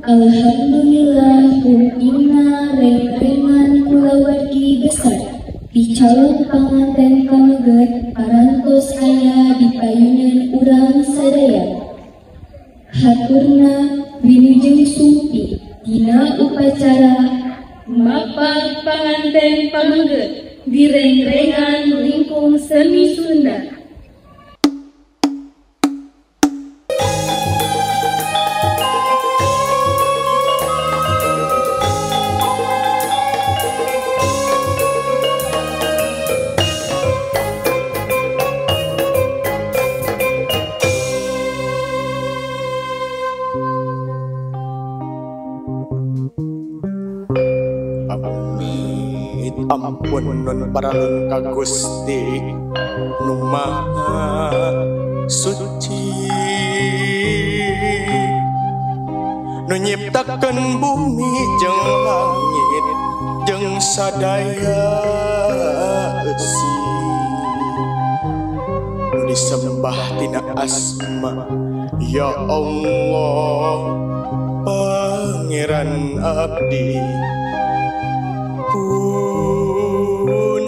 Alhamdulillah buktina reng-rengan kulawargi besar di calon panganten pameget parantos aya di payunan urang sadaya. Haturna wilujeng sumpi dina upacara mapag panganten pameget di reng-rengan lingkung seni Sunda. Ampun nun paralun ka Gusti nu Maha Suci nu nyiptakeun bumi jeung langit jeung sadaya eusi nu disembah tina asma ya Allah Pangeran abdi.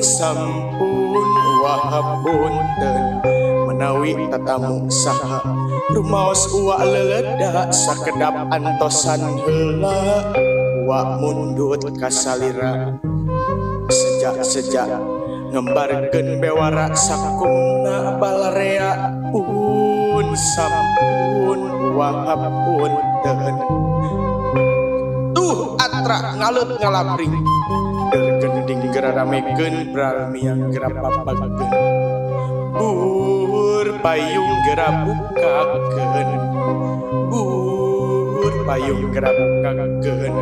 Sampun wahapunten menawi tatamu saha rumaos uwa leledak sakedap antosan heula uwa mundut kasalira sejak-sejak ngembarkeun bewara sakumna balarea pun sampun wahapunten tuh atra ngalut ngalabring gending geraramekeun bralmiang gerapapageun bur payung gerabukakeun bur payung gerabukakeun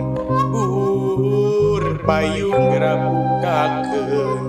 bur payung gerabukakeun.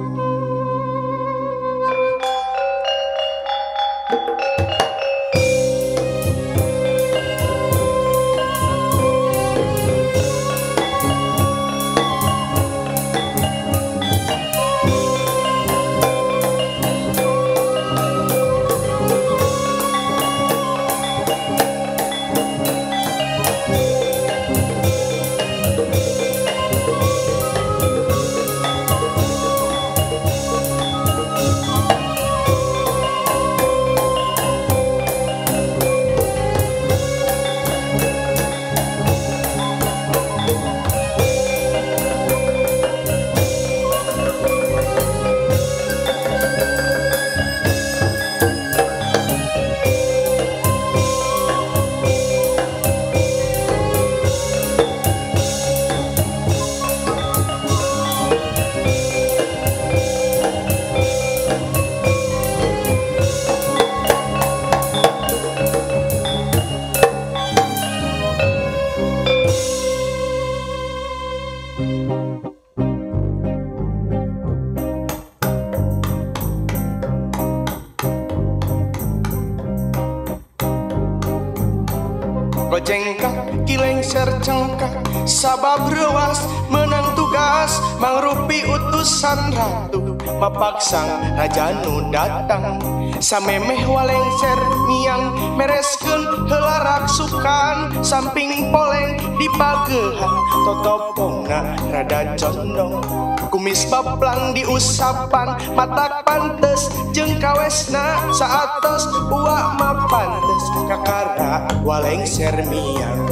Jengkak kilengser cengkak sabab reuas menang tugas mangrupi utusan ratu mapaksang raja nu datang samemeh walengser miang mereskeun heula raksukan samping poleng dipagehan totopongna rada condong kumis baplang diusapan matak pantes jeung kawesna saatos uak mah pantes kakara walengser miang.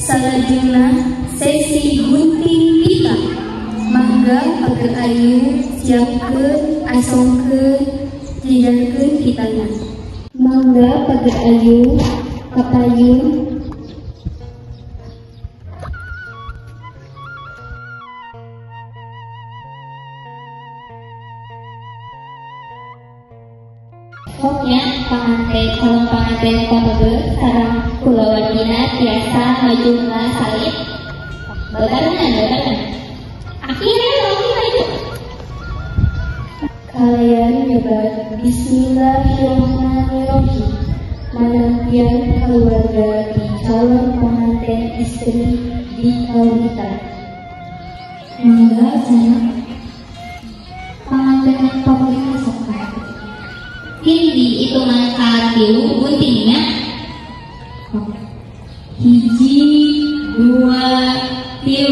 Salajengna sesi gunting pita. Mangga pager ayu siapkeun asongkeun jajarkeun pitana. Mangga pager ayu kapayun Pokoknya panganten calon panganten pamege sareng kulawargina tiasa maju ngasalip babarengan babarengan. Akhirnya lagi maju. Kalian nyebat Bismillahirrahmanirrahim. Manampian keluarga di calon pengantin istri di kawitan. Mangga sana panganten pamege soka. Hindi hitungan katilu guntingnya. 1, 2, 3.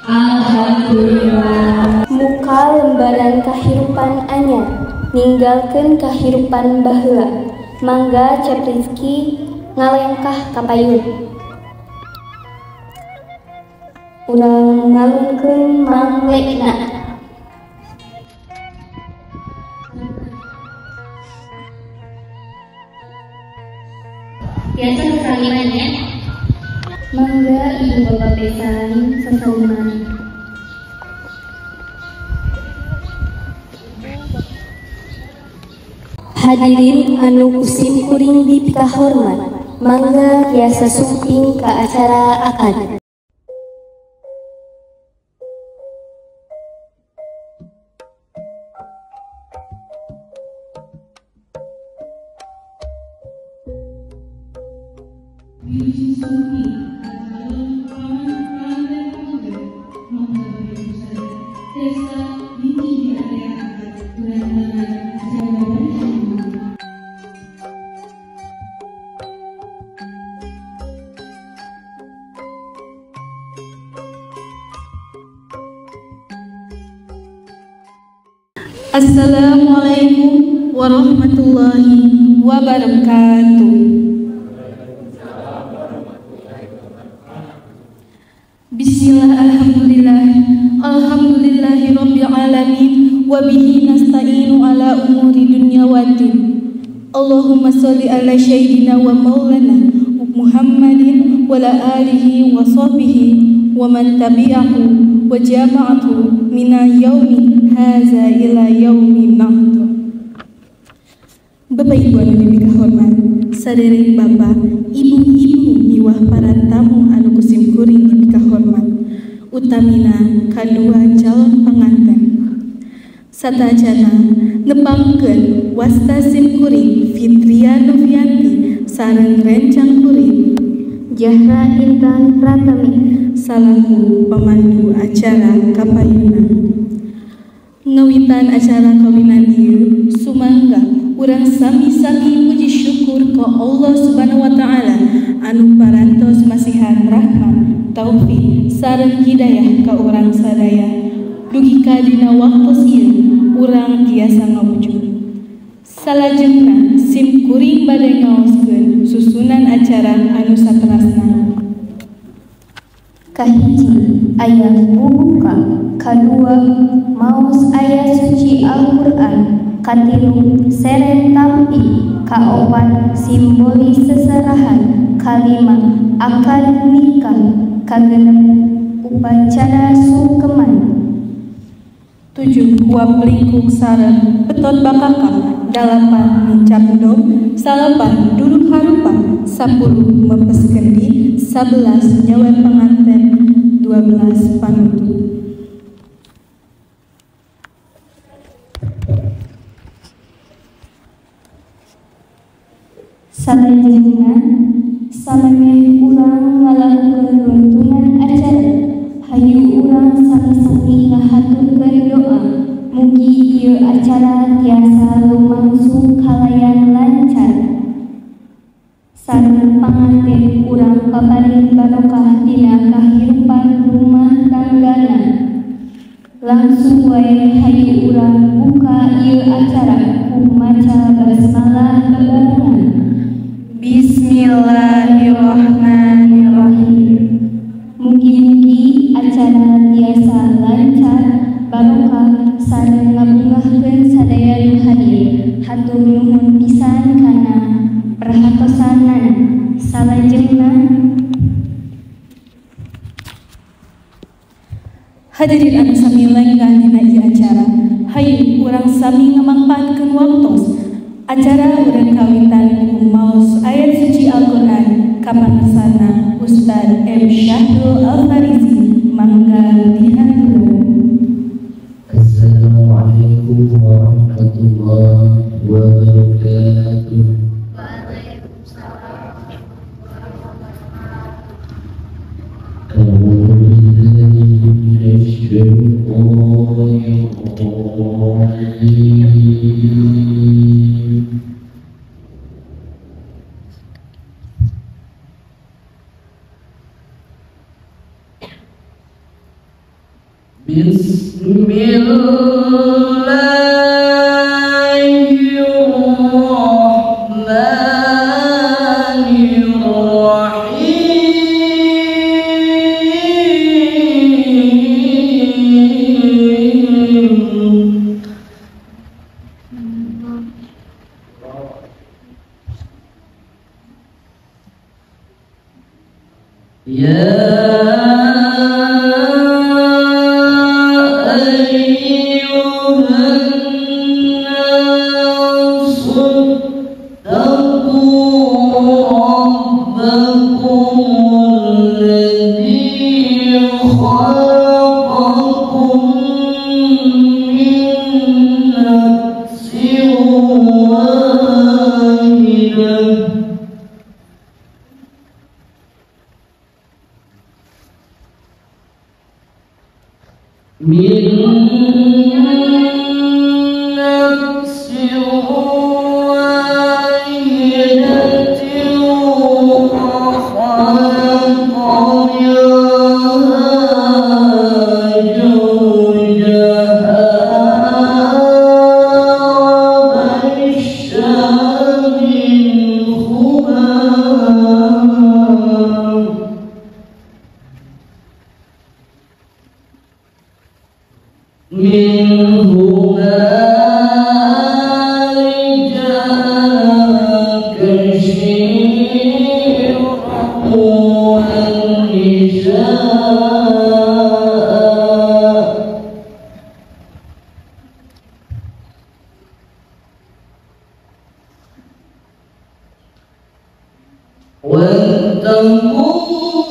Alhamdulillah. Muka lembaran kehidupan anyar. Ninggalkeun kahirupan baheula. Mangga Cep Rizky ngalengkah ka payun. Urang ngalungkeun manglekna. Biasa sesaliman ya. Mangga ibu bapak besan sesaliman. Hadirin anu kusim kuring dipikahormat, mangga tiasa sumping ka acara akad. Assalamualaikum warahmatullahi wabarakatuh. Bismillah, alhamdulillah, alhamdulillahi rabbil alamin, wa bihi nasta'inu ala umuri dunya waddin. Allahumma sholli ala sayyidina wa maulana Muhammadin wa ala alihi wa sahbihi wa man tabi'ahu wa jama'ahu mina yaumi haza ila yaumi nahdu. Bapak Ibu anu dipikahormat, saderek bapak, ibu-ibu miwah para tamu anu kusim kuring dipikahormat, utamina kadua calon pengantin. Satajana nepangkeun wasta sim kuring Fitria Novianti sareng rencang kuring Jahra Intan Pratami salaku pemandu acara kapayunan. Ngawitan acara kawinan ieu sumangga urang sami-sami puji syukur ka Allah Subhanahu wa taala anu parantos masihan rahmat, taufik sareng hidayah ka urang sadaya dugi ka dina waktos ieu urang tiasa ngawujud. Salajengna sim kuring bade ngaoskeun susunan acara anu saterasna. Kahiji ayat bubuka, kadua maos ayat suci Al-Qur'an, katilu seren tampi, kaopat simbolis seserahan, kalima akad nikah, kagenep upacara sungkeman. 7 huap lingkung sareng betot bakakak, 8 nincap dom, 9 duduk harupa, 10 mepes kendi, 11 nyawer pengantin, 12 panutup. Salajengna samemeh urang ngalakukeun runtunan acara, hayu urang sami-sami ngahaturkeun doa mugi ieu acara tiasa lumangsung kalayan lancar. Sareng panganten urang paparin barokah dina kahirupan rumah tanggana. Langsung wae hayu urang buka ieu acara ku maca basmalah babarengan. Bismillahirrahmanirrahim. Mugi-mugi acara tiasa lancar, barokah, sareng ngabungahkeun sadaya nu hadir. Hatur nuhun pisan kana perhatosanana. Salajengna hadirin anu sami lenggah dina ieu acara, hayu urang sami ngamangpaatkeun waktos. Acara urang kawitan ku maos ayat suci Al-Qur'an kapangersana Ustaz M. Syahrul Al-Farizi mangga dihaturkeun. Assalamualaikum warahmatullahi wabarakatuh. A'udzu billahi minasy syaithanir rajim. Bismillahirrahmanirrahim. أيها الناس اتقوا ربكم الذي خلقكم من نفس واحدة من نفس واحدة وخلق منها زوجها وبث منهما رجالا كثيرا ونساء واتقوا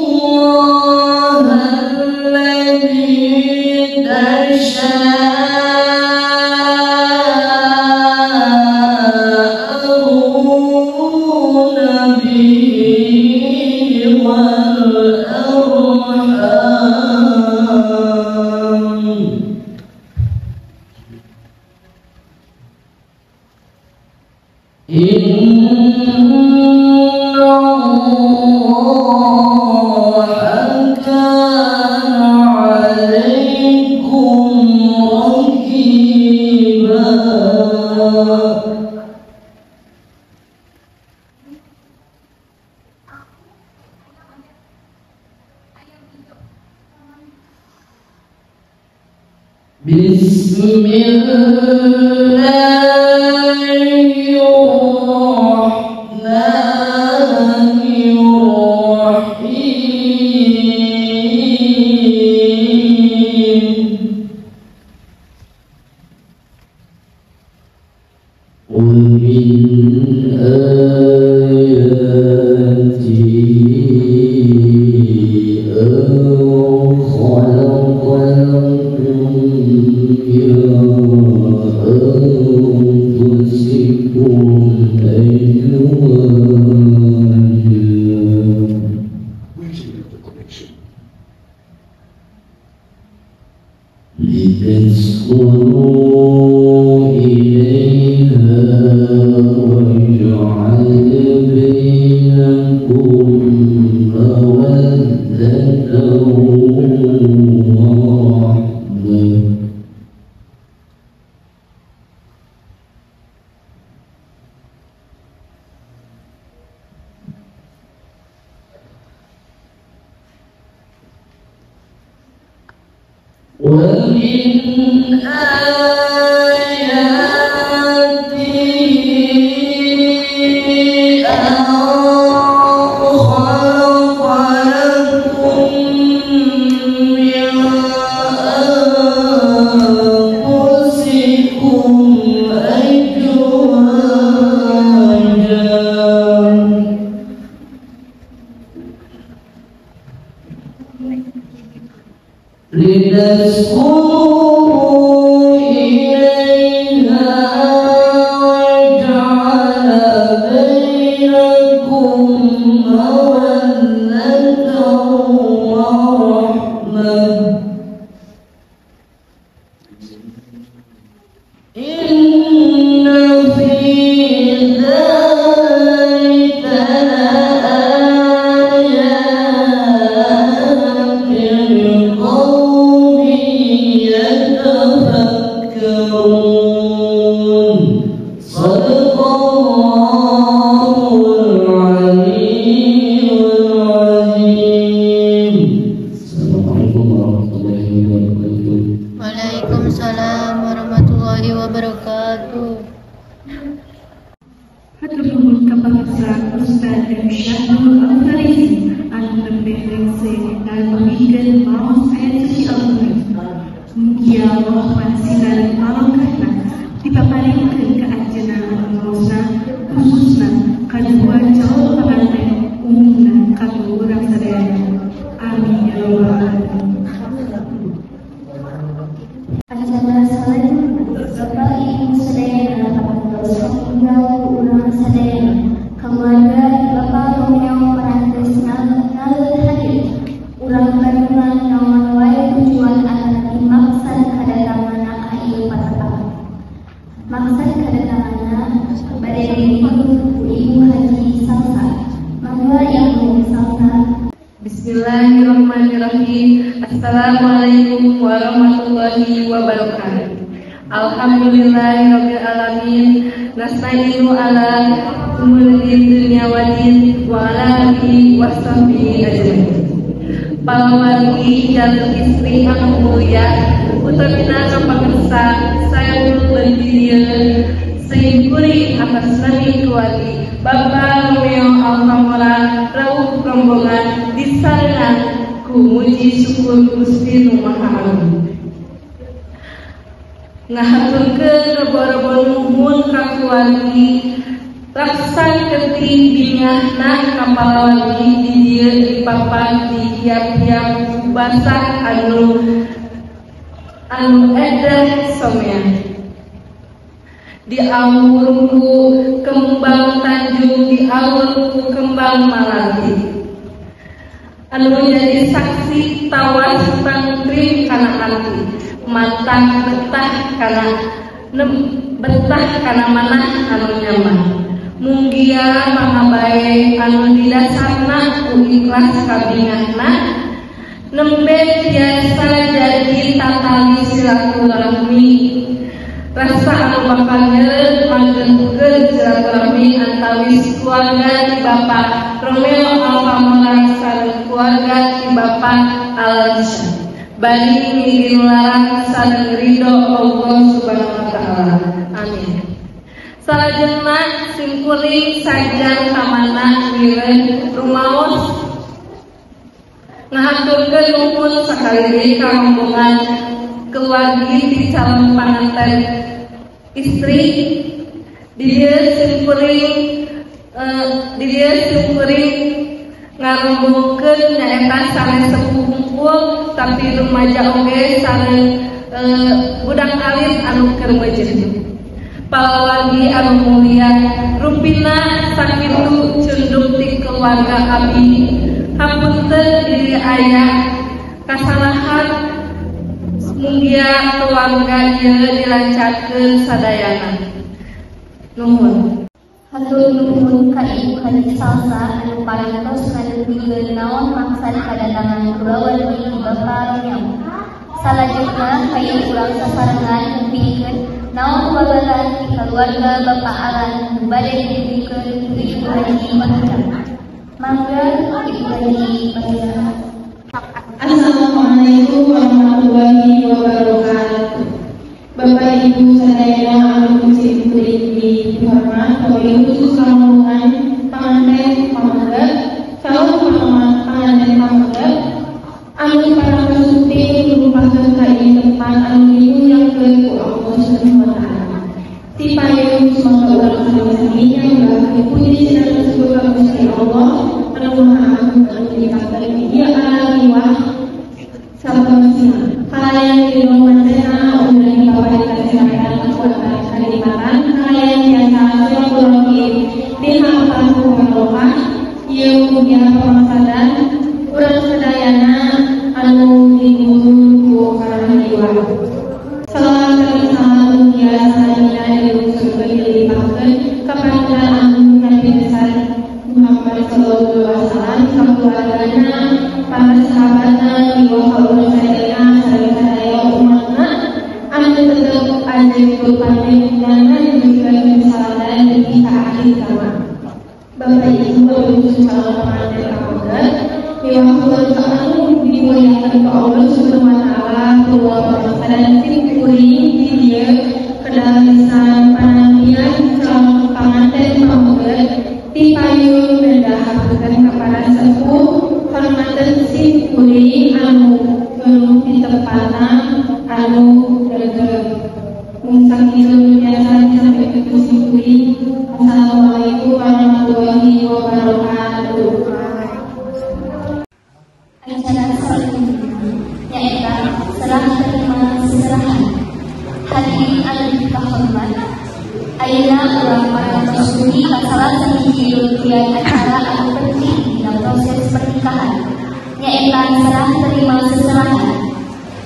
الله الذي تساءلون به والأرحام إن الله كان عليكم رقيبا. بسم الله الرحمن الرحيم. ومن آياته أن خلق لكم من أنفسكم أزواجا لتسكنوا إليها وجعل بينكم مودة ورحمة ومن آياته أن خلق لكم من أنفسكم أزواجا لتسكنوا إليها وجعل بينكم مودة ورحمة إن في ذلك لآيات لقوم يتفكرون. صدق الله العلي العظيم. السلام عليكم ورحمة الله وبركاته. Waalaikumsalam warahmatullahi wabarakatuh. Hatur nuhun ka pamirsa Ustaz M. Syahrul Al-Farisi anu nembe lengse ngalebihkeun maos ayat suci Al-Qur'an. Mugia rohmat sareng barokahna dipaparinkeun ka anjeunna anu ngaosna khususna kadua calon panganten umumna kanggo urang sadayana. Amin ya rabbal alamin. Acara selanjutnya Bapak Ibu sadayana parantos tinggal urang sadayana keluarga Bapak Romeo parantos ngaleur hadir. Urang bandungan naon wae tujuan atanapi maksad kadatanganna ka ieu patepang. Maksad kadatanganna bade dipayun ku Ibu Haji Salsa. Mangga Ibu Salsa. Bismillahirrahmanirrahim. Assalamualaikum warahmatullahi wabarakatuh. Alhamdulillahirabbil alamin. Nasta'inu ala umuri dunya waddin wa ala alihi wasahbihi ajmain. Palawargi jalur istri anu mulia utamina ka pangersa saya berdieu singkuri atas nami keluargi Bapak Romeo Alfamora rawuh rombongan disarengan ku muji syukur Gusti Nu Maha Agung. Ngahaturkeun rebo-rebo nuhun ka keluargi raksa ketih bingahna ka palawargi di dieu dipapan di hiap-hiap basah anu anu edah somea. Diawur ku kembang tanjung, diawur ku kembang malanti. Anu jadi saksi tawas tangkrim kana hati, matang betah kana betah kana manah anu nyaman. Munggia pangabae anu didasarna ku ikhlas kabingahna, nembe tiasa jadi tatali silaturahmi. Rasa anu bakal nyeureut manggenkeun silaturahmi antawis keluarga di Bapak Romeo Alfamora sareng keluarga di Bapak Alansyah. Bari milinlarang sareng ridho Allah Subhanahu wa taala. Amin. Salajengna simkuring sajang kamana mireun rumaos ngahaturkeun nuhun sakali deui ka rombongan keluargi di calon panganten istri. Di dieu simkuring ngarombongkeun nyaeta sanes sepuh hungkul tapi rumaja oge sareng budak alit anu keur meujeuh. Palawargi anu mulia rupina sakitu cunduk ti keluarga abdi. Hapunten diri aya kasalahan mugia keluarga ieu dilancarkeun sadayana. Nuhun. Hatur nuhun ka Ibu Haji Salsa anu parantos ngadugikeun naon maksad kadatangan kulawargi ti Bapak Romeo. Salajengna hayu urang sasarengan ngupingkeun naon babagan ti kaluarga Bapak Alan nu bade didugikeun ku Ibu Haji Bahira. Mangga Ibu Haji Bahira. Assalamualaikum warahmatullahi wabarakatuh. Bapak Ibu sadayana anu simkuring dihormat, wabil khusus rombongan panganten pameget, calon panganten pameget anu parantos sumping lumpahkeun ka ieu tempat anu dimuliakeun ku Allah Subhanahu wa taala. Sipayung semoga urang sami-sami nyambahkeun puji sareng syukur ka Gusti Allah anu Maha Agung anu nyiptakeun ieu alam miwah sabangsa. Kalayan ridho mantena umurna bapak kesehatan kekuatan kenikmatan kalayan biasa silaturahim dihampar ku barokah ieu mugia pamasadan urang sadayana anu dinuhun ku karana jiwa. Salawat sareng salam mugia sadayana diluhurkeun dilipahkeun ka panutan agung Nabi besar Muhammad sallallahu alaihi wasallam ka keluargana, para sahabatna, miwah ka urang sadayana sareng sadaya umatna anu tetep ajeg berpanjenengan diberikan kesalahan dugi ka akhir zaman. Bapak Ibu khusus calon pengantin pameget miwah keluarga anu dimuliakan ku Allah Subhanahu wa taala, keluarga bangsa dan simkuring di dieu kedal lisan panampian calon panganten pameget tipayun ngendahakeun ka para sepuh hormaten simkuring anu di tempatna anu anu gagah. Mung sakitu nu tiasa disampaikan ku simkuring. Assalamualaikum warahmatullahi wabarakatuh. Acara selanjutnya nyaeta serah terima seserahan. Hadirin anu dipikahormat, ayeuna urang parantos dugi ka salah sahiji rangkaian acara anu penting dina proses pernikahan, nyaeta serah terima seserahan.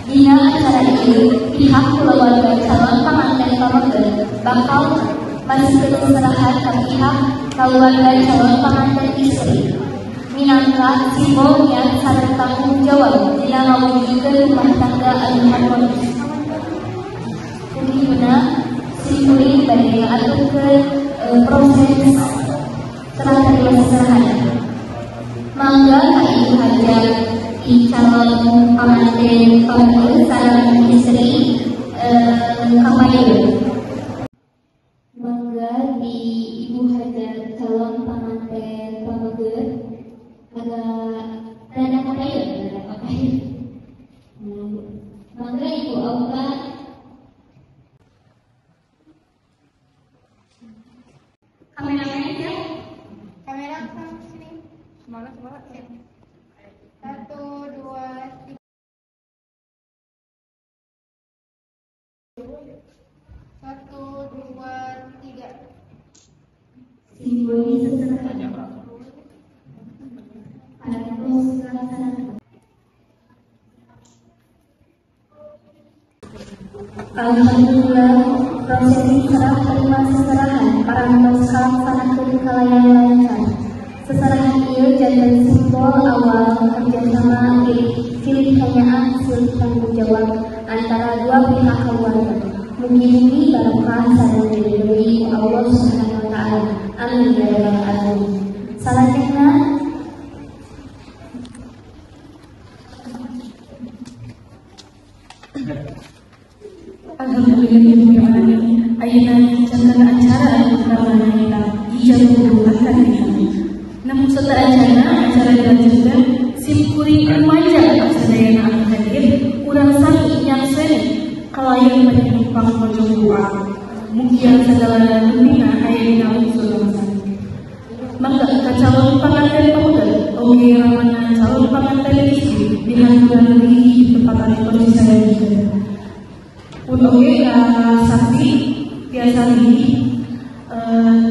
Dina acara ieu, pihak kulawarga calon panganten pameget bakal masihkeun seserahan ka pihak kaluarga calon panganten istri minangka simbol niat sareng tanggung jawab dina ngawujudkeun rumah tangga anu harmonis. Kuduna simkuring bade ngaturkeun proses serah terima seserahan. Mangga ka Ibu Hajah i calon panganten pameget sareng istri kapayun. Mangga di Ibu Hajah calon panganten pameget agak rada kapayun, rada kapayun. Mangga Ibu Auka. Kameramen siap? Kamera sini. Semangat, semangat. 1, 2, 3. 1, 2, 3. Simbolis seserahan. Parantos kalaksanaan. Alhamdulillah, prosesi serah terima seserahan parantos kalaksanakeun kalayan lancar. Seserahan ieu janten simbol awal kerjasama silih kanyaah silih tanggung jawab antara dua pihak keluarga. Mugi-mugi barokah sareng diridhoi ku Allah Subhanahu wa taala. Amin ya rabbal alamin. Salajengna Alhamdulillahirabbil ayeuna janten acara anu utama nyaeta ijab kabul akad nikah. Namun sateuacanna acara dilanjutkeun simkuring rumaja sadayana anu hadir urang sami nyakseni kalayan bade numpang mojong doa. Mugia sagalana dunia aya dina unsur bangsa. Mangga ka calon panganten pameget oge ramana calon panganten istri dihaturan di tempat anu tos disayagikeun. Pun oge ka saksi tiasa linggih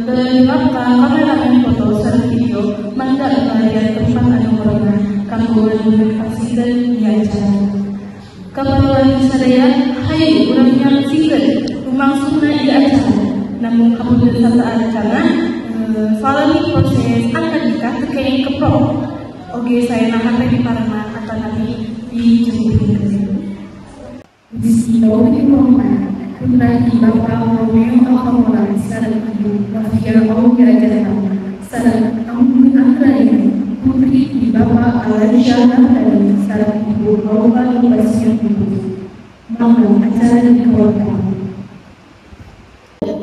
teu ka kameramen foto sareng video mangga milarian tempat anu merenah kanggo ngadokumentasikeun ieu acara. Kaparluan sadaya hayu urang nyaksikeun lumangsungna ieu acara. Namun kapunten sateuacanna salami proses akad nikah teu kenging keprok. Oge saena hate diparema atanapi dijempuhkeun. Bismillahirrahmanirrahim. Putra Bapak Romeo Alhamdulillah sareng Ibu Wafia Aulia Jatama sareng Anggun Anggraini putri Bapak Alansya Naftali sareng Ibu Aufa Lubasian Ibu. Mangga acara dikawarkan.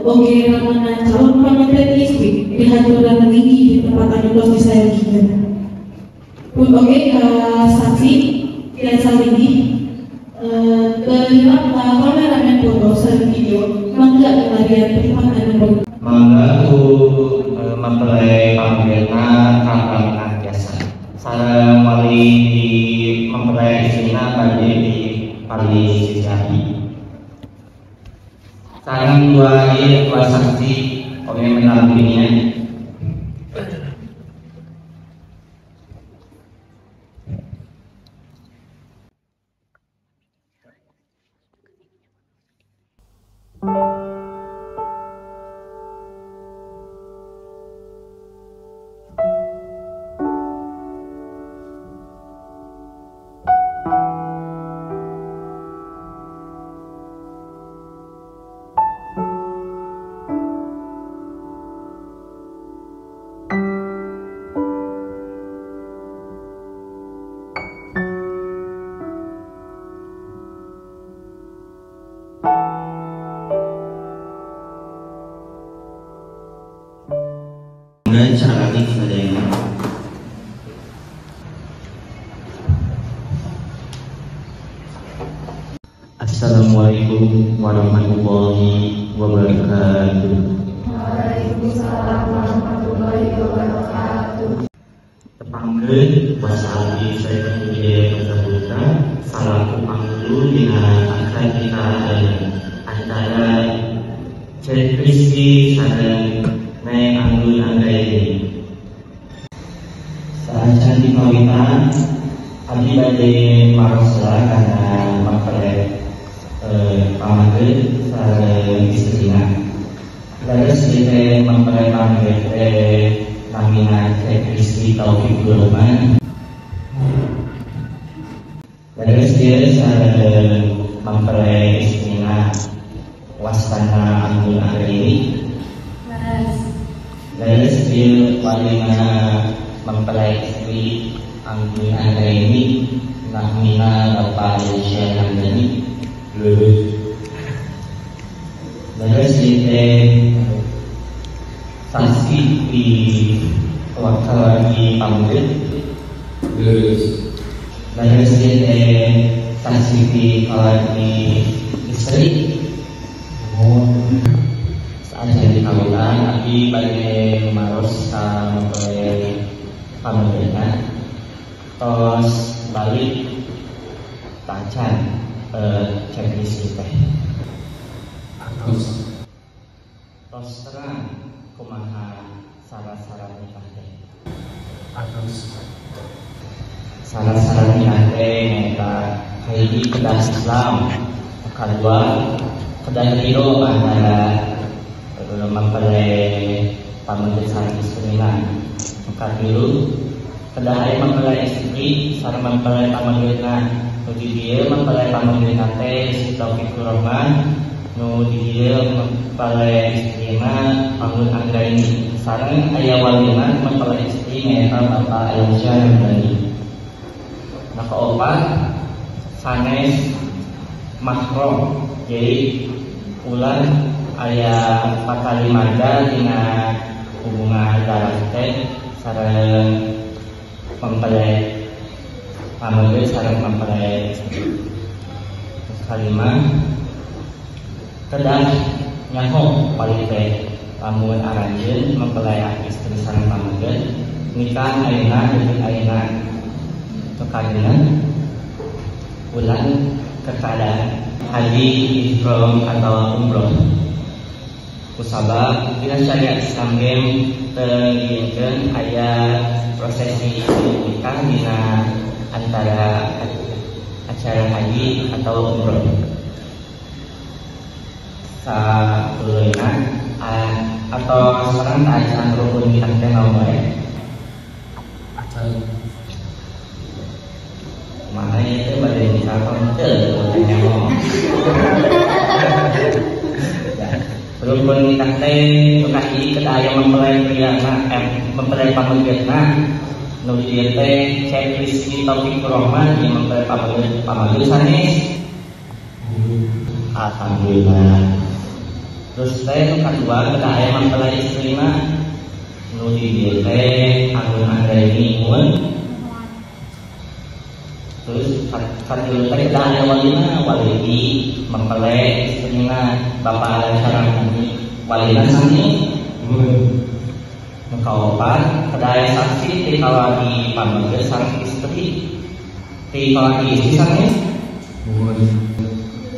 Oge ramana calon panganten istri dihaturan linggih di tempat anu tos disayagikeun. Pun oge ka saksi tiasa linggih teu ka kameramen foto sareng video mangga milarian tempat anu merenah. Mangga ku mempelai pamegetna kapanginah jasa sareng wali di mempelai istrina bade di pali sisari sareng dua ieu dua saksi oge mendampinginya. Assalamualaikum warahmatullahi wabarakatuh. Waalaikumsalam warahmatullahi wabarakatuh. Tepangkeun wasta abdi Saiful Hidayah Saputra salaku pangulu dina akad nikah antara Cek Rizky sareng Neng Anggun Anggraini. Saacan dikawitan abdi bade maros kana mempelai pamanggih sareng istrina. Leres ieu mempelai pamanggih teh namina Cek Rizky Taufik Rahman. Leres ieu sareng mempelai istrina wastana Anggun Anggraini. Leres. Leres ieu walina mempelai istri Anggun Anggraini namina Bapak Aisyah Hamdani. Leres. Leres ieu teh saksi di keluarga pamanggih. Leres. Leres ieu teh saksi di keluarga istri. Saat jadi kawitan abdi bade maros ka mempelai pamanggihna tos balik tacan Cek Rizky teh. Atos. Tos terang kumaha syarat-syarat nikah teh. Atos. Syarat-syarat nikah teh nyaeta kahiji kedah Islam, kadua kedah ridho antara mempelai pamanggih sareng istrina, katilu kedah aya mempelai istri sareng mempelai pamanggihna. Nu di dieu mempelai pamanggihna teh Rizky Taufik Rahman, nu di dieu mempelai istrina Anggun Anggraini sareng aya walina mempelai istri nyaeta Bapak Aisyah Hamdani. Nah kaopat sanes mahram, jadi ulah aya patali marga dina hubungan darah teh sareng mempelai pamanggih sareng mempelai istri. Terus kalima kedah nyaho wali teh lamun aranjeun mempelai istri sareng pamanggih nikah ayeuna deui ayeuna. Kajengan ulah keadaan haji ihram atau umroh. Kusabab dina syariat Islam ge teu ngijinkeun aya prosesi nikah dina antara acara haji atau umroh. Satuluyna atau sareng acan rukun nikah teh naon wae? Acan. Kumaha ieu teh bade nikah teu teh nyaho. Rukun nikah teh nu kahiji kedah aya mempelai priana mempelai pamanggihna nu di dieu teh Cek Rizky Taufik Rahman jeung mempelai pamanggih sanes. Alhamdulillah. Terus teh nu kadua kedah aya mempelai istrina nu di dieu teh Anggun Anggraini mun. Terus katilu teh kedah aya walina, wali mempelai istrina Bapak sareng walina sami. Nu kaopat kedah aya saksi ti kawali pamanggih sareng istri, ti kawali istri sami.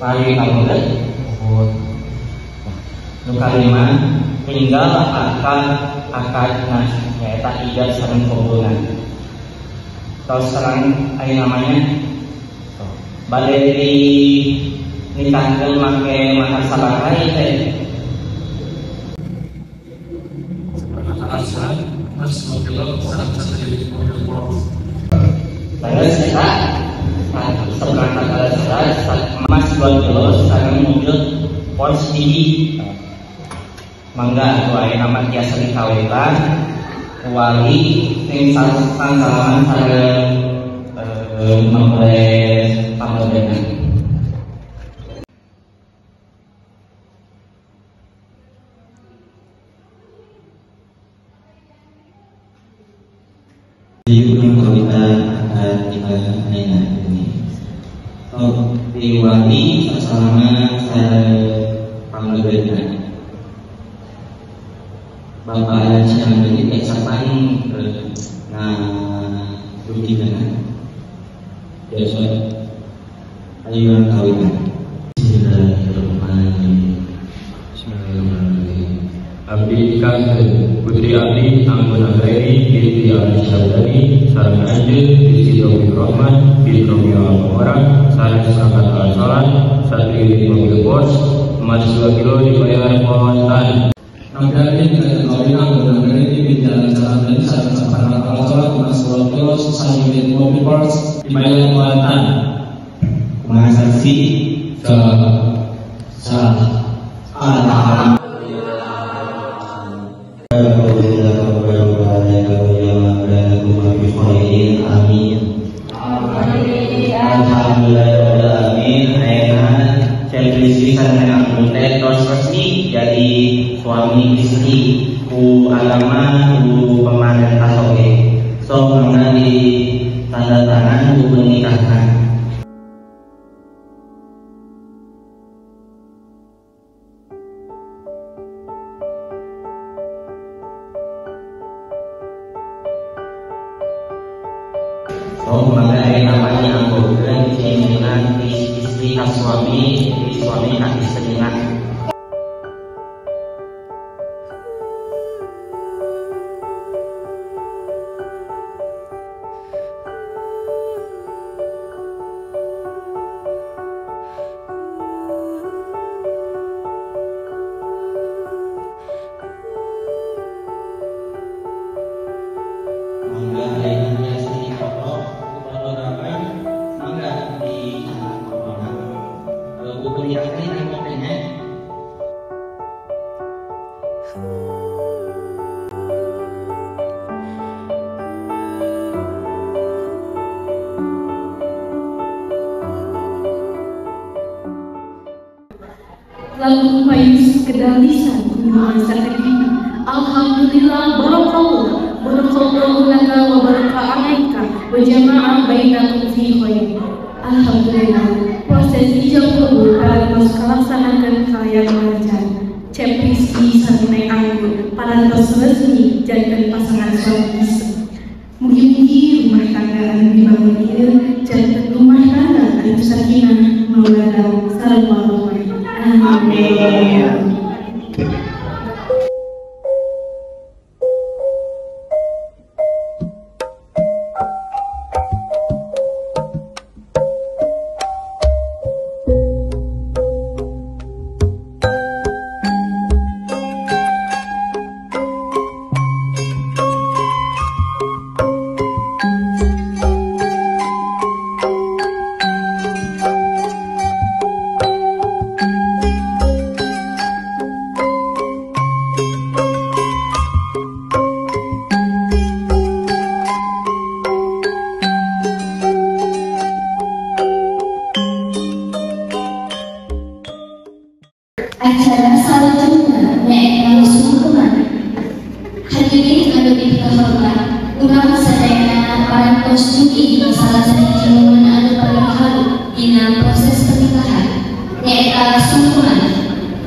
Wali pamanggih. Nu kalima tinggal akad nyaeta ijab sareng kabulna. Tos serang aya namanya bade di nikahkeun make mahar sabaraha ieu teh? Leres eta seberangkat leres emas 2 kilo sareng mobil Porsche hiji. Mangga anu aya nama tiasa dikawitan wali sing salaman sareng mempelai pamanggihna. Di urang kawitan akad nikah ayeuna ini. Sok. ti wali sasalama sareng panggebeuna. Bapak Alan Syamdani teh sapan nah dugikeun biasa ayo kawinan. Bismillahirrahmanirrahim. Bismillahirrahmanirrahim. Abdi nikahkeun putri abdi Anggun Anggraini binti Ali Syamdani sareng anjeun Rizky Taufik Rahman bin Romeo Alfamora sareng sahabat al salat satu unit mobil Porsche emas 2 kilo dibayar kontan. Abdi nikahkeun kawin Anggun Anggraini binti Ali Syamdani sareng sahabat al salat emas 2 kilo satu unit mobil Porsche dibayar kontan. Kumaha saksi Sa Amin. Alhamdulillahirobbilalamin. Ayeuna Cep Rizky sareng Anggun teh tos resmi jadi suami istri ku agama ku pemerintah oge. Sok mangga di tanda tangan buku nikahna. Oh, mangga aya namanya anggokeun cingina istri ka suami, suami ka istrina. Mangga aya biasa di foto fotografer, mangga di fotona. Buku nikahna nangkopnya. Lalu payus kedalisan kunjungan sakedina. Alhamdulillah barakallah barakallahu laka wa baraka alaika wa jama'a bainakum fi khair. Alhamdulillah proses ijab kabul parantos kalaksanakeun kalayan lancar. Cep Rizky sareng Neng Anggun parantos resmi janten pasangan suami istri. Mugi-mugi rumah tangga anu dibangun ieu janten rumah tangga anu sakinah mawaddah sareng warahmah. Amin. Acara salajengna nyaeta sungkeman. Hadirin anu dipikahormat, urang sadayana parantos dugi salah sahiji momen anu paling haru dina proses pernikahan, nyaeta sungkeman.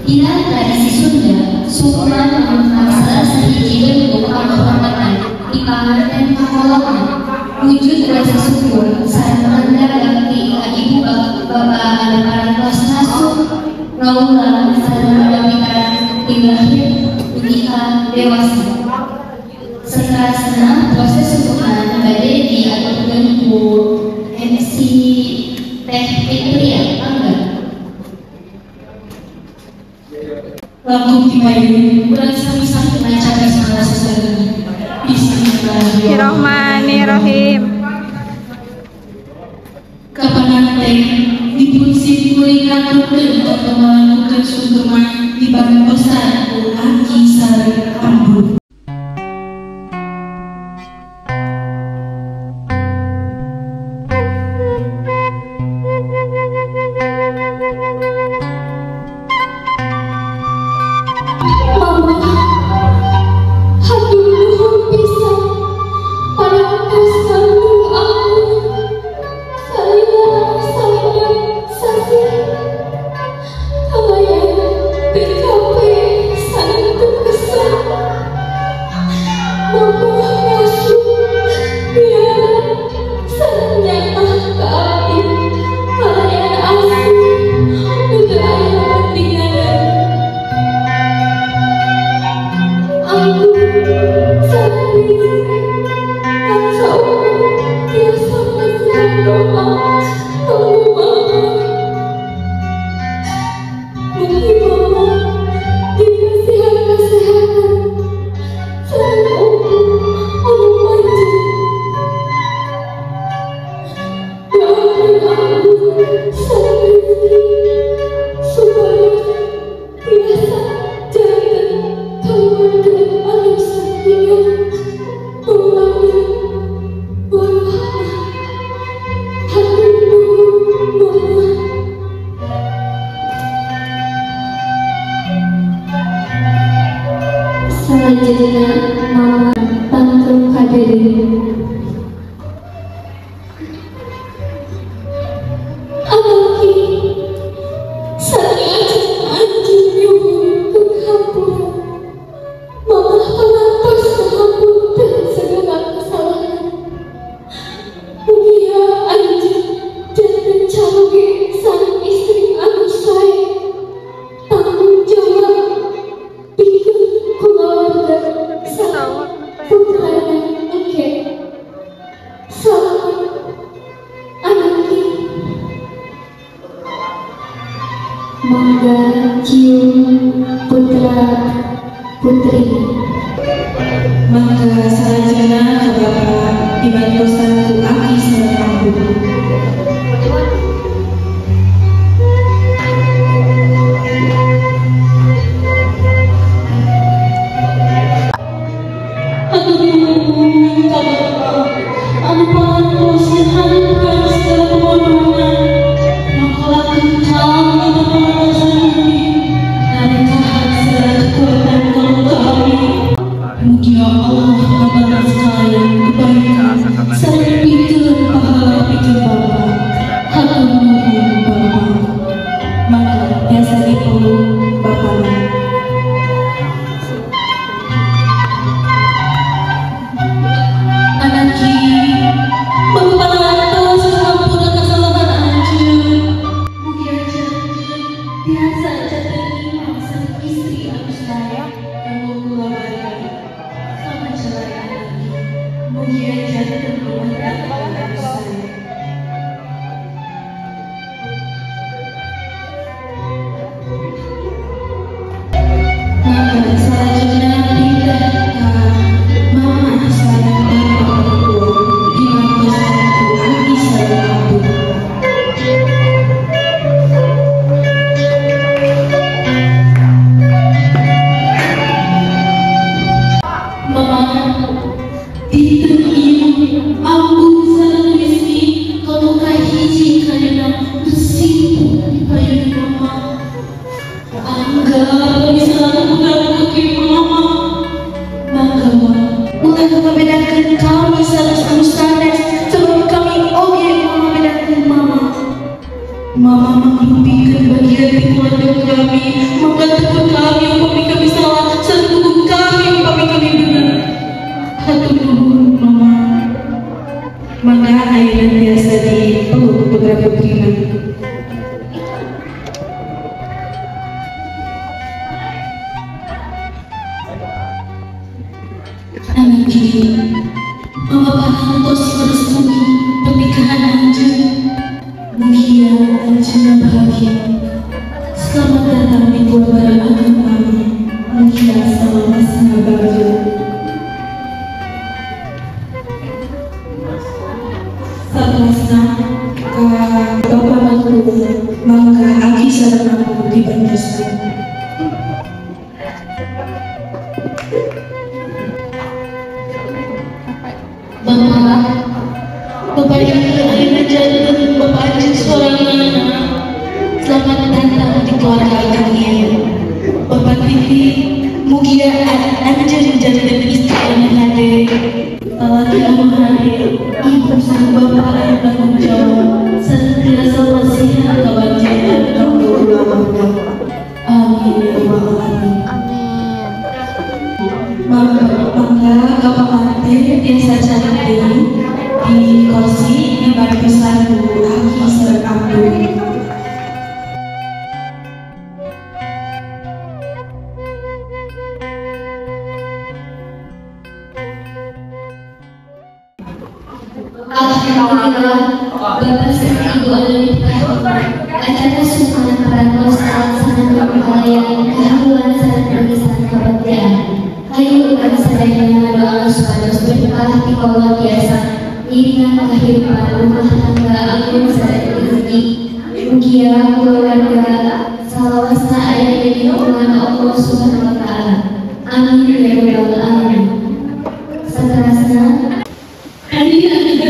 Dina tradisi Sunda, sungkeman mangrupakan salah sahiji bentuk panghormatan di panganten kakolotna. Wujud rasa syukur sareng tanda bakti ka ibu bapa anu parantos ngasuh ngawulang sareng ngabamitan ti lahir dugi ka dewasa. Saterasna proses sungkeman bade diaturkeun ku MC Teh Fitria. Mangga. Langkung ti payun urang sami-sami maca basmalah sasarengan. Bismillahirrahmanirrahim. Kapanante dipun simkuring ngaturkeun untuk ngalakukeun sungkeman dibantosan ku Aki sareng Ambu. Mama, hatur nuhun pisan parantos kandung aku. Salila sadar sasih Salajengna mama tangtung hadirin. Anaki saya anjing nyuhun hampura. Mama pangantos ngahapunten segala kesalahan. Mugia anjing janten caroge sareng istri anu sae. Tanggung jawab pikeun kulawarga sareng putrana engke. Salamat anaki. Mangga cium putra putri. Mangga salajengna ka bapa dibantosan ku aki sareng ambu. Hatur nuhun ka bapa anu pangantos ngahareupkeun segala pembodohan nongkolakeun kami pangantosan abdi ngarekahan segala kekuatan kanu kami. Mugia Allah ngabalas kalian kebaikan sareng pikeun pahala pikeun bapa. Hatur nuhun bapa. Mangga tiasa dipeluk bapana. Anaki, mama pangantos ngahampura kesalahan anjeun. Mugia anjeun tiasa janten imam sareng istri anu sae kanggo kulawarga. Sama cerai anaki, mugia janten rumah tangga anu sae. Maka salajengna pindah ka mama sareng bapa mertua dibantosan ku aki sareng ambu. Mama, dinten ieu ambu sareng Rizky komo kahiji karena bersimpuh di payun mama. Angga misalnya putra putri mama. Mangga ma, ulah ngabedakeun kami sareng anu sanes sebab kami oge ngabedakeun mama. Mama mangrupikeun bagian ti keluarga kami, mangga tegur kami upami kami salah, sareng dukung kami upami kami bener. Hatur nuhun mama. Mangga ayeuna tiasa dipeluk putra putrina. Anaki, mama pangantos merestui pernikahan anjeun. Mugia anjeunna bahagia. Selamat datang di keluarga agung kami. Mugia salawasna bagja. Saterusna ka bapa mertua, mangga aki sareng ambu dibantosan. Bapak, bapak ieu ayeuna janten bapak anjeun soranganna. Selamat datang di keluarga agung ieu. Bapak Titi, mugia anjeun janten istri anu hade. Lalaki anu hade, ibu sareng bapak anu tanggung jawab sareng tiasa masihan kabagjaan kanggo kulawarga. Amin ya rabbal alamin. Mangga ka pamante tiasa cari deui di kursi dibantosan ku aki sareng ambu. Alhamdulillah, Bapak serta Ibu anu dipikahormat, acara sungkeman parantos kalaksana kalayan kaharuan sareng perpisahan kabagjaan. Hayu urang sadayana ngadoa supados berkah ti Allah tiasa ngiringan kahirupan rumah tangga agung sareng rezeki. Mugia kulawarga salawasna aya di lindungan Allah Subhanahu wa taala. Amin ya rabbal alamin. Saterasna hadirin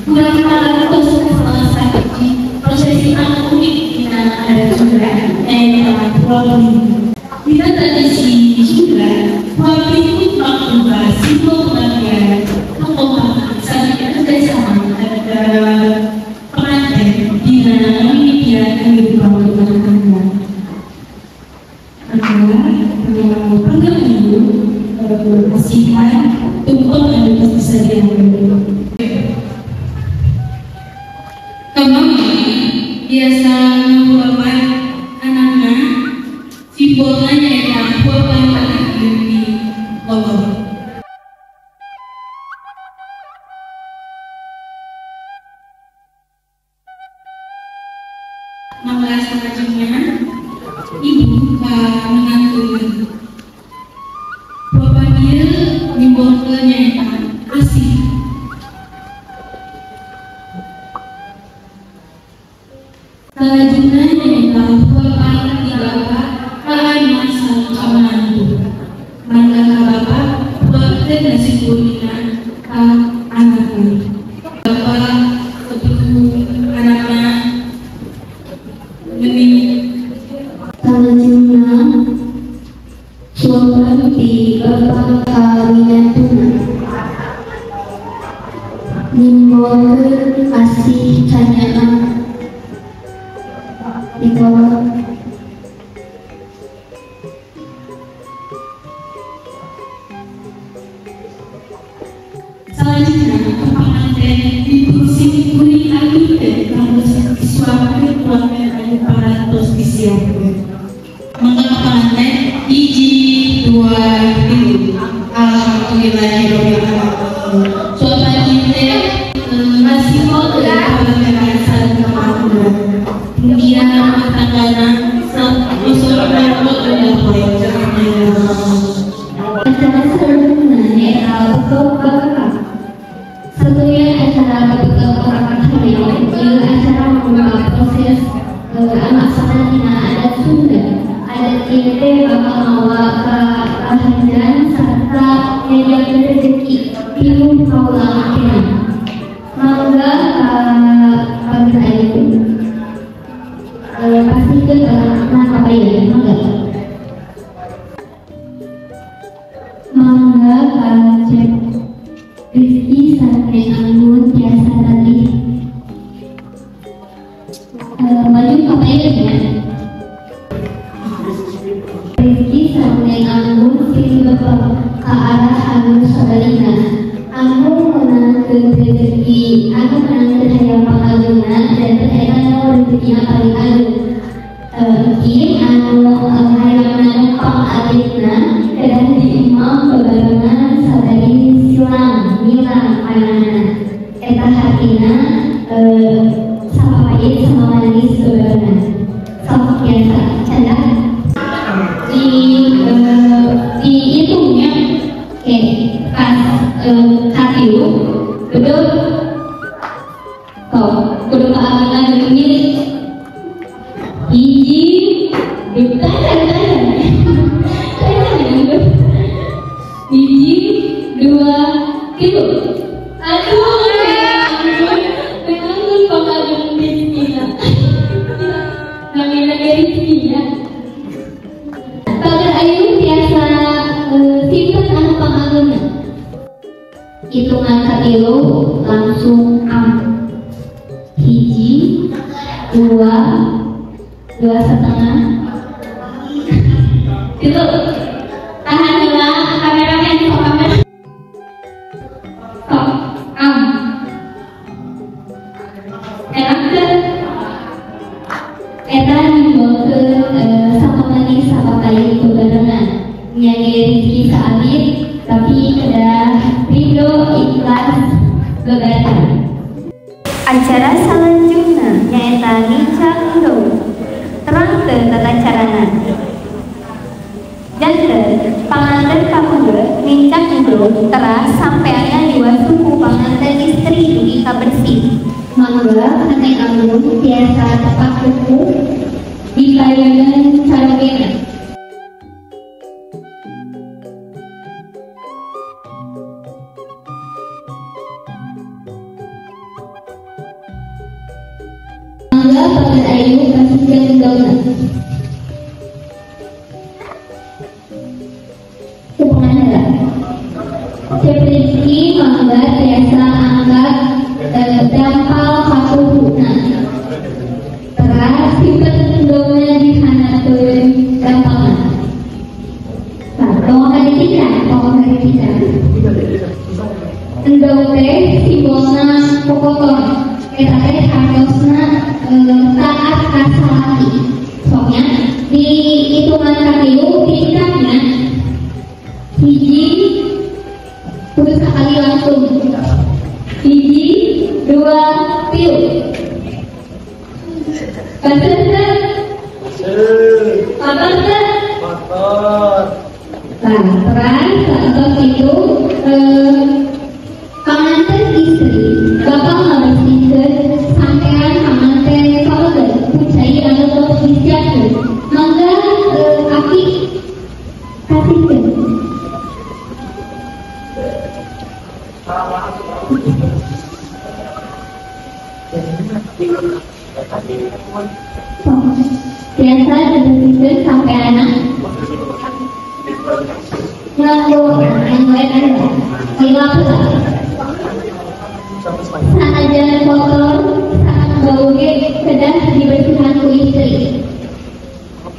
kurang parantos salah sahiji prosesi anu unik dina adat Sunda nyaeta Rolling. Dina tradisi Sunda, huap mutlak berupa simbol kebahagiaan, kekompakan, sareng kerjasama antara pengantin dina mimitian kehidupan rumah tangga. Maka program ibu kasihan tumpeng anu tos disadiakeun. Kembang biasa ngahuapan anakna simbolna nyaeta huapan pangageun di lolor. Mangga salajengna ibu ka menantu. Huapan ieu nyimbolkeun nyaeta asih. Salajengna nyaeta huapan ti bapak ka anak sareng ka menantu. Mangga ka bapak huapkeun nasi kuningna ka anakna. Bapak sebelum anakna meni. Salajengna suapan ti bapak ka minantuna nyimbolkeun asih kanyaah di kolot. Salajengna panganten dipun kuring aturkeun kanggo disuapkeun tuangan anu parantos disiapkeun. Mangga ka panganten 1, 2, 3. Alhamdulillahirabbil alamin. Suapan ieu teh ngasimbolkeun kebahagiaan sareng kemakmuran. Mugia rumah tanggana Acara selanjutnya nyaeta bekel bakakak. Satunya acara bekel bakakak hayam, ieu acara mangrupa proses anu asalna tina adat Sunda. Adat ieu teh bakal mawa kabahagiaan sarta nyadiakeun rezeki tilu kaula akehna. Mangga ka pager ayeuna pasihkeun anakna ka payun, mangga. Mangga ka Cep Rizky sareng Anggun tiasa tadi maju ka payun nya. Rizky sareng Anggun silih bebek ka arah anu sabalina. Anggun meunangkeun rezeki, anu meunangkeun hayam pangageungna dan eta nu rezeki anu paling ageung. Mungkin anu hayamna numpang alitna kedah diemam bebarengan sabari silang ngilang panahna. Eta hartina sama pahit sama manis bebarengan. Sok biasa canda di dihitungnya oke pas katilu bedul sok kudu kaangan leungit 1, 2, 1, 2, 3. Aduh, memang pangageung rezekina. Namina ge rezekina. Pager ayu tiasa simpen anu pangageungna. Hitungan katilu langsung am. 1, 2, 2,5, 3. Tahan heula kameramen sok kamera. Sok am. Enak teu? Eta nyimbolkeun sama manis sama pahit bebarengan. Nya ge rezeki saalit tapi kedah ridho ikhlas bebarengan. Acara salajengna nyaeta nincak endog. Terang teu tata carana. Janten panganten pamuge nincak endog teras sampeana diwasu ku panganten istri dugi ka bersih. Mangga ka Neng Anggun tiasa tepak kuku dipayunkeun sarogena. Mangga pager ayu pasihkeun endogna. Eta teh hartosna taat ka salaki. Soknya di hitungan katilu tingkatnya hiji kudu sakali langsung. 1, 2, 3. Baseuh teu? Kotor teu? Kotor. Nah, terang saat itu panganten istri bakal ngabersihkeun sampean panganten salega ku cai anu tos disiapkeun. Mangga aki kasihkeun. Biasa dibersihkeun sampai anak nganggo nganggo hilap lah. Sanajan kotor saat bau ge kedah dibersihan ku istri.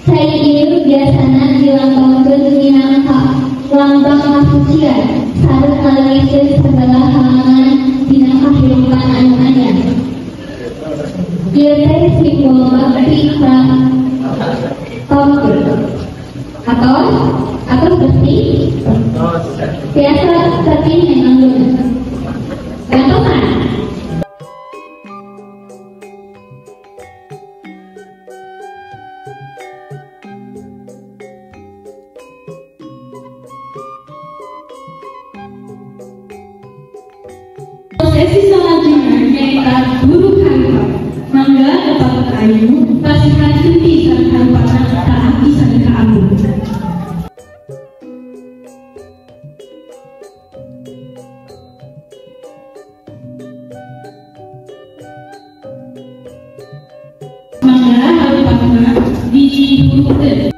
Cai ieu biasana dilambangkeun minangka lambang kasucian sareng ngaleungitkeun sagala halangan dina kahirupan anu anyar. Ieu teh simbol bakti ka atau bersih biasa seperti memang gantungan. Prosesi selanjutnya nyaeta guru kantor. Mangga bapak ayu pasihan kendi sareng harupana ka aki sareng ka ambu. Mangga harupana dihurukeun.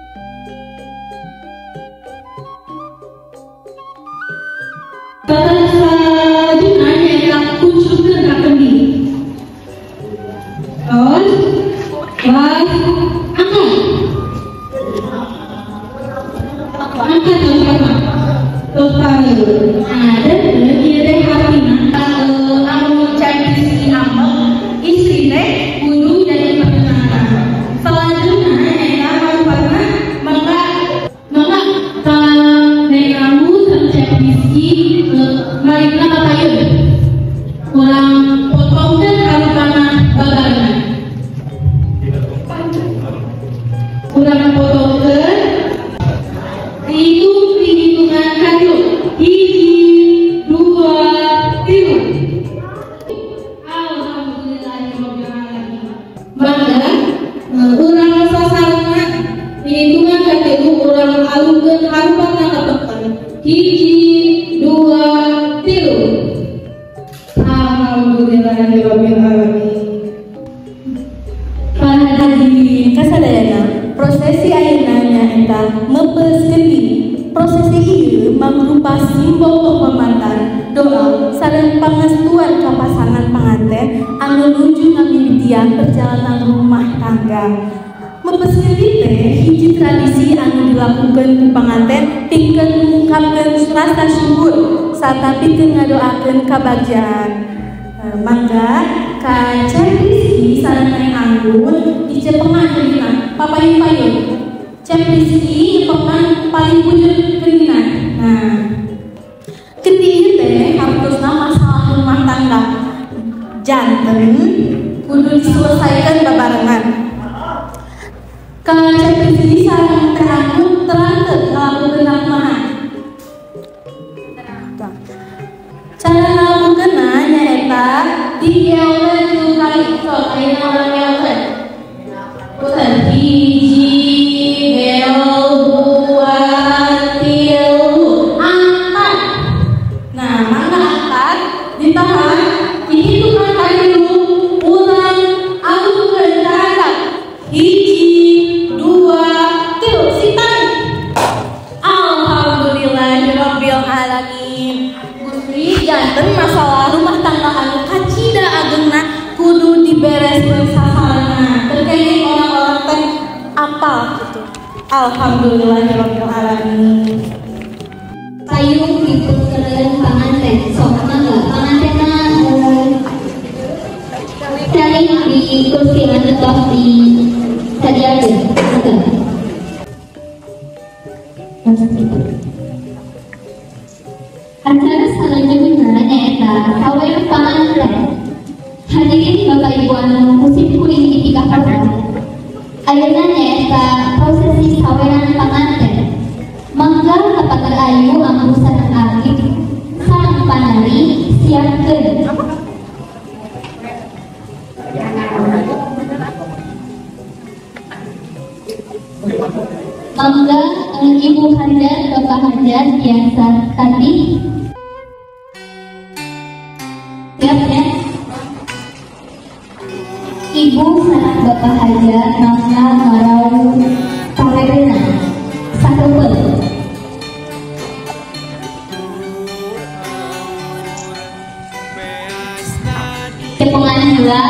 Tata selanjutnya nyaeta kuncupkeun ka kendi. Terus, was, angkat. Angkat terus terus taruh. Nah, dan ieu teh hartina anu cai istri ambek, istri teh kudu jadi perkenalan. Selanjutnya nyaeta harupana mangga mangga ka Neng Ambu sareng Cai Rizky marikna ka payun. Urang potongkeun harupana babarengan. Urang potongkeun dihitung di hitungan katilu. 1, 2, 3. Alhamdulillahirabbil alamin. Mangga urang sasarengan di hitungan katilu urang alungkeun harupana ka peken. 1, 2, 3. Alhamdulillahirabbil alamin. Para hadirin kasadayana, prosesi ayeuna nyaeta meupes kendi. Prosesi ieu mangrupa simbol penghormatan, doa, sareng pangestuan ka pasangan panganten anu nuju ngamimitian perjalanan rumah tangga. Meupes kendi teh hiji tradisi anu dilakukeun ku panganten pikeun ngungkapkeun rasa syukur sarta pikeun ngadoakeun kabagjaan. Mangga ka Cep Rizky sareng Neng Anggun dicepengan kendina papayun-payun. Cep Rizky nyepengan paling bujur kendina. Nah, kendi ieu teh hartosna masalah rumah tangga. Janten kudu diselesaikan babarengan. Ka Cep Rizky sareng Teh Anggun terang teu ngalakukeun kumaha? Cara ngalakukeunna nyaeta digeolkeun 3 kali. Sok ayeuna urang geolkeun. Puter 1, geol, 2, 3, angkat. Nah, mangga angkat, ditahan, dihitungan katilu, urang alungkeun ka handap. 1, 2, 3, sitan. Alhamdulillahirabbil alamin. Gusti janten masalah rumah tangga anu kacida agengna kudu dibereskeun sasarengan. Teu kenging orang-orang teh apal gitu. Alhamdulillahirabbil alamin. Payung dipun panganten. Sok mangga pangantenna Papanggih di kursi anu tos disadiakeun. Acara selanjutnya nyaeta sawer panganten. Hadirin Bapak Ibu anu ku sim kuring dipikahormat. Ayeuna nyaeta prosesi saweran panganten. Mangga kapater ayu ambu sareng akik sareng panari siapkeun. Mangga Ibu Hajar, Bapak Hajar biasa tadi. Siap ya? Ibu sareng Bapak Hajar mangga ngarau sawerna sakepeul. Cepengan heula.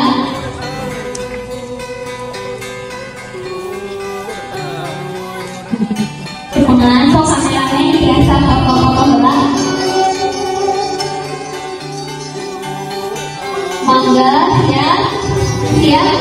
Cepengan sok kameramen biasa foto-foto heula. Mangga siap. Siap.